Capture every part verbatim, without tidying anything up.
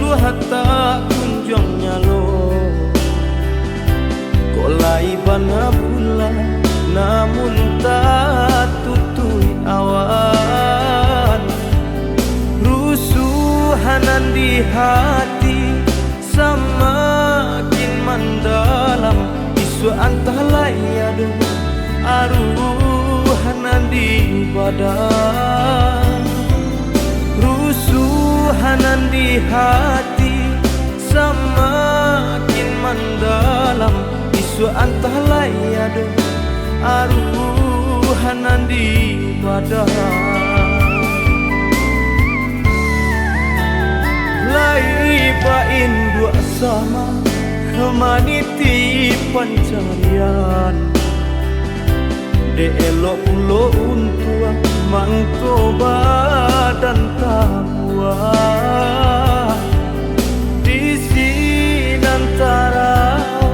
Hatak kunjuang nyalo, kok lai bana bulan, namun tatutuik awan. Rusuah nan di hati samakin mandalam, isuak antah lai ado aruah nan di badan. Rusuah nan di hati samakin mandalam, isuak antah lai ado aruah nan di badan. Lai bainduak sama, maniti pancarian. Dek elok pulo untuang, mangko badan tabuang. Di sinan tarau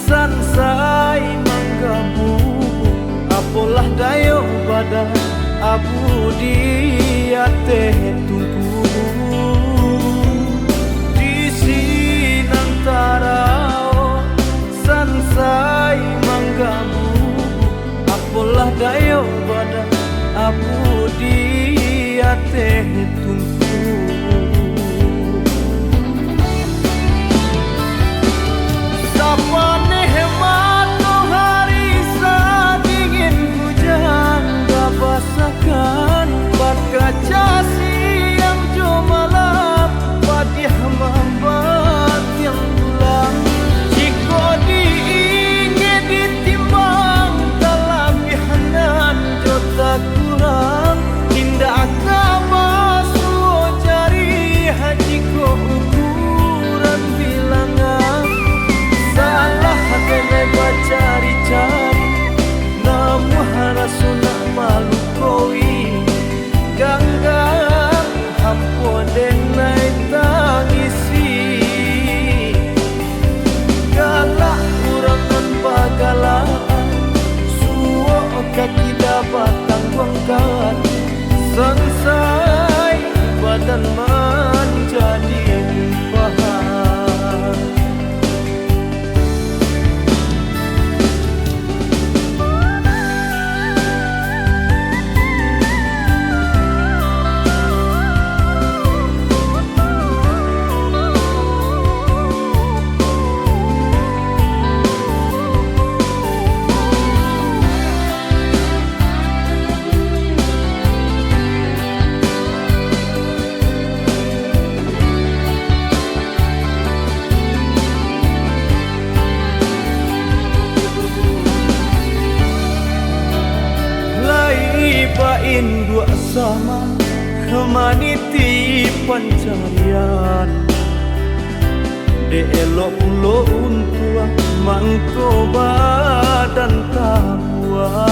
sansai manggabubuak, apolah dayo badan abu di ateh tungku. Di sinan tarau sansai manggabubuak, apolah dayo badan abu di ateh tungku. Sapaneh matohari, sadingin hujan, babasakan, bakaca siang jo malam, padiah mambatiang bulan. Jikok diingek ditimbang, talabiah nan jo takurang, indak ka basuo jariah jikok ukuran bilangan. Salah denai bacari-cari, namuah raso nak malukoi. Ganggang ampo denai tangisi. Galak urang nan bagalaan, suok kaki dah batangguangkan, sansai badan manjadi limpahan. Lai bainduak sama, maniti pancarian. Dek elok pulo untuang, mangko badan tabuang.